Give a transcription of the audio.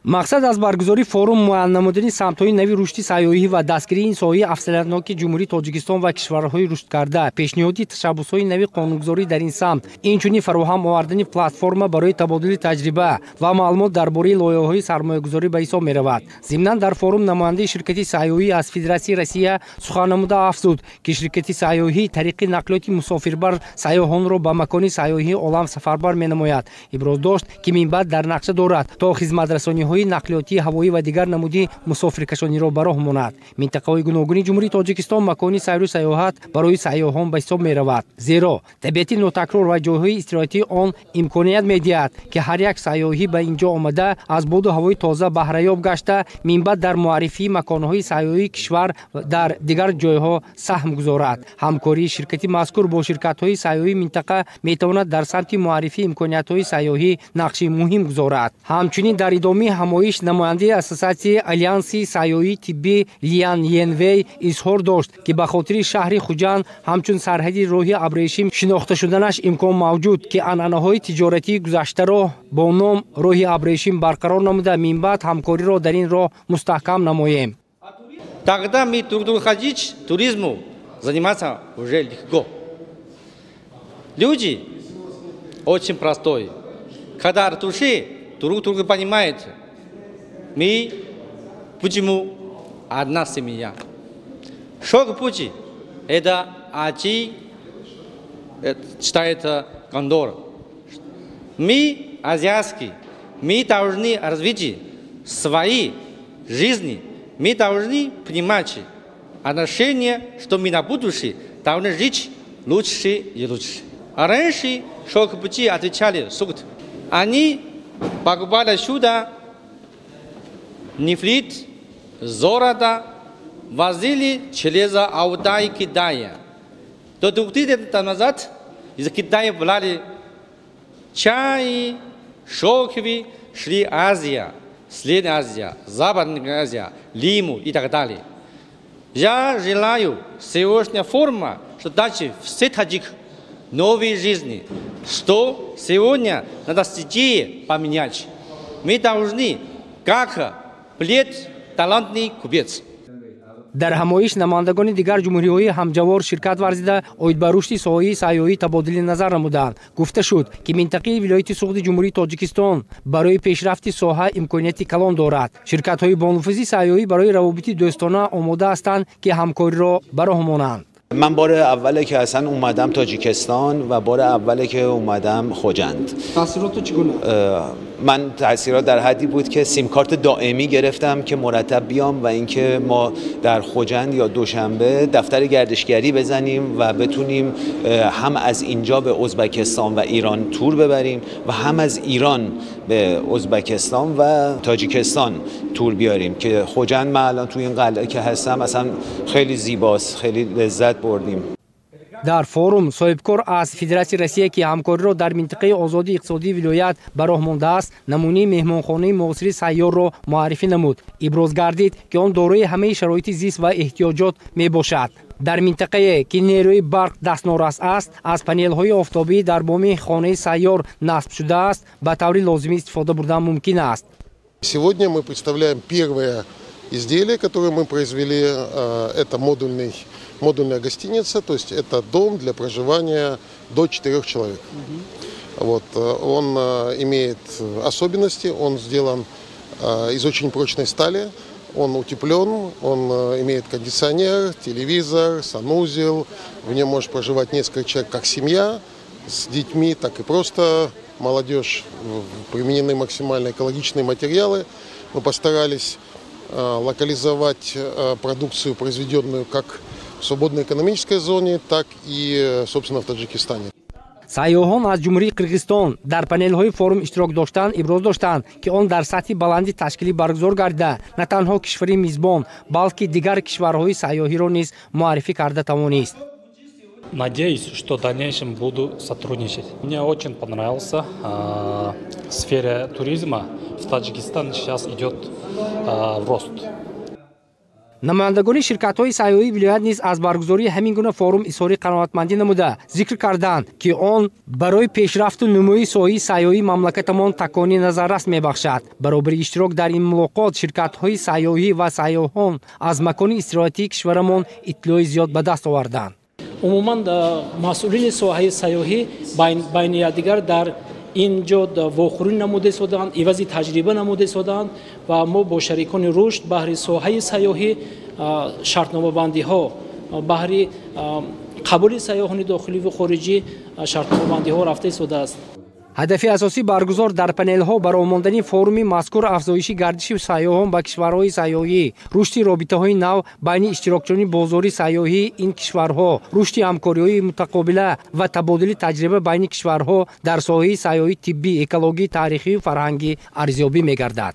Мақсад аз баргузории форум муайян намудани самтҳои нави рушди сайёҳӣ ва дастгирии ин соҳаи афзалиятноки Ҷумҳурии Тоҷикистон ва кишварҳои рушдкарда, пешниҳоди ташаббусҳои нави қонунгузорӣ дар ин самт, инчунин фароҳам овардани платформа барои табодули таҷриба ва маълумот дар бораи лоиҳаҳои сармоягузорӣ ба ҳисоб меравад. Зимнан, дар форум намояндаи ширкати сайёҳӣ аз Федератсияи Россия сухан намуда афзуд, ки ширкати сайёҳӣ тариқи нақлиёти мусофирбар сайёҳонро ба макони сайёҳии олам сафарбар менамояд. Иброз дошт, ки минбаъд дар нақша дорад, то хизматрасониҳои нақлиётии ҳавоӣ ва дигар намуди мусофиркашониро ба роҳ монад. Минтақаҳои гуногуни Ҷумҳурии Тоҷикистон макони сайру сайёҳат барои сайёҳон ба ҳисоб меравад, зеро табиати нотакрор ва ҷойҳои истироҳатии он имконият медиҳад, ки ҳар як сайёҳӣ ба ин ҷо омада, аз боду ҳавои тоза баҳраёб гашта, минбаъд дар муаррифии маконҳои сайёҳии кишвар дар дигар ҷойҳо саҳм гузорад. Ҳамкории ширкати мазкур бо ширкатҳои сайёҳии минтақа метавонад дар самти муаррифии имкониятҳои сайёҳӣ нақши муҳим гузорад. Ҳамчунин, дар идомаи ҳамоиш намояндаи ассотсиатсияи Алянси сайёҳии тиббӣ Лиян Йенвей изҳор дошт, ки ба хотири шаҳри Хуҷанд ҳамчун сарҳади роҳи абрешим шинохта шуданаш имкон мавҷуд, ки анъанаҳои тиҷоратии гузаштаро бо ном роҳи абрешим барқарор намуда, минбаъд ҳамкориро дар ин роҳ мустаҳкам намоем. Тогда мы друг другу ходить, туризму заниматься уже легко. Люди очень простой. Когда от души друг друга понимают, мы почему одна семья. Шелковый путь – это один, считает кондор. Мы азиатские, мы должны развить свои жизни, мы должны понимать отношения, что мы на будущее должны жить лучше и лучше. А раньше шелковые пути отвечали Сугд. Они покупали сюда нефрит, золото, возили через Алтай, Китая. До 2000 лет назад из Китая брали чай, шелковый, шли Азия, Средняя Азия, Западная Азия, Лиму и так далее. Я желаю сегодняшняя форма, что дальше все таджик новой жизни, что сегодня надо идеи поменять. Мы должны, как плед, талантный купец. Дар ҳамоиш намояндагони дигар ҷумҳуриҳои ҳамҷавор ширкат варзида, оид ба рушди соҳаи сайёҳӣ табодули назар намуданд. Гуфта шуд, ки минтақаи вилояти Суғди Ҷумҳурии Тоҷикистон барои пешрафти соҳа имконияти калон дорад. Ширкатҳои бонуфузи сайёҳӣ барои равобити дӯстона омода ҳастанд, ки ҳамкориро ба роҳ монанд. من بار اوله که اصلا اومدم تاجیکستان و بار اوله که اومدم خجند. تاثیرات چگونه؟ من تاثیرات در حدی بود که سیم کارت دائمی گرفتم که مرتب بیام و اینکه ما در خجند یا دوشنبه دفتر گردشگری بزنیم و بتونیم هم از اینجا به ازبکستان و ایران تور ببریم و هم از ایران به ازبکستان و تاجیکستان تور بیاریم، که خجند من الان توی این قلعه که هستم اصلا خیلی زیباست، خیلی لذت بردیم. Дар форум соҳибкор аз Федератсияи Россия, ки ҳамкориро дар минтақаи озоди иқтисодии вилоят ба роҳ мондааст, намунаи меҳмонхонаи муосири сайёрро муаррифӣ намуд. Иброз гардид, ки он дорои ҳамаи шароити зист ва эҳтиёҷот мебошад. Дар минтақае, ки нерӯи барқ дастнорас аст, аз панелҳои офтобӣ дар боми хонаи сайёр насб шудааст, ба таври лозимӣ истифода бурдан мумкин аст. Сегодня мы представляем первое изделие, которое мы произвели. Это модульная гостиница, то есть это дом для проживания до четырех человек. Вот, он имеет особенности, он сделан из очень прочной стали, он утеплен, он имеет кондиционер, телевизор, санузел, в нем может проживать несколько человек, как семья с детьми, так и просто молодежь. Применены максимально экологичные материалы. Мы постарались локализовать продукцию, произведенную как в свободной экономической зоне, так и, собственно, в Таджикистане. Сайёҳон аз Ҷумҳурии Қирғизистон дар панелҳои форум иштирок доштанд, иброз доштанд, ки он дар сатҳи баланди ташкилӣ баргузор гардида, на танҳо кишвари мизбон, балки дигар кишварҳои сайёҳиро низ муаррифӣ карда тавонист. Надеюсь, что в дальнейшем буду сотрудничать. Мне очень понравился. В сфере туризма в Таджикистане сейчас идет рост. Намояндагони ширкатҳои сайёҳии вилоят низ аз баргузории ҳамин гуна форум изҳори қаноатмандӣ намуда, зикр карданд, ки он барои пешрафту нумӯи соҳаи сайёҳии мамлакатамон такони назаррас мебахшад. Баробари иштирок дар ин мулоқот, ширкатҳои сайёҳӣ ва сайёҳон аз макони истироҳатии кишварамон иттилои зиёд ба даст оварданд. Умуман, масъулини соҳаи сайёҳӣ байни якдигар дар ин ҷо вохӯрӣ намуда истодаанд, ивази таҷриба намуда истодаанд ва мо бо шарикони рушд баҳри соҳаи сайёҳӣ шартномабандиҳо, баҳри қабули сайёҳони дохиливу хориҷӣ шартномабандиҳо рафта истодааст. Ҳадафи асосӣ баргузор дар панелҳо баромондани форуми мазкур афзоиши гардиши сайёҳон ба кишварҳои сайёҳӣ, рушди робитаҳои нав байни иштирокчиёни бозори сайёҳии ин кишварҳо, рушди ҳамкориҳои мутақобила ва табодули таҷриба байни кишварҳо дар соҳаи сайёҳии тиббӣ, экологӣ, таърихию фарҳангӣ арзёбӣ мегардад.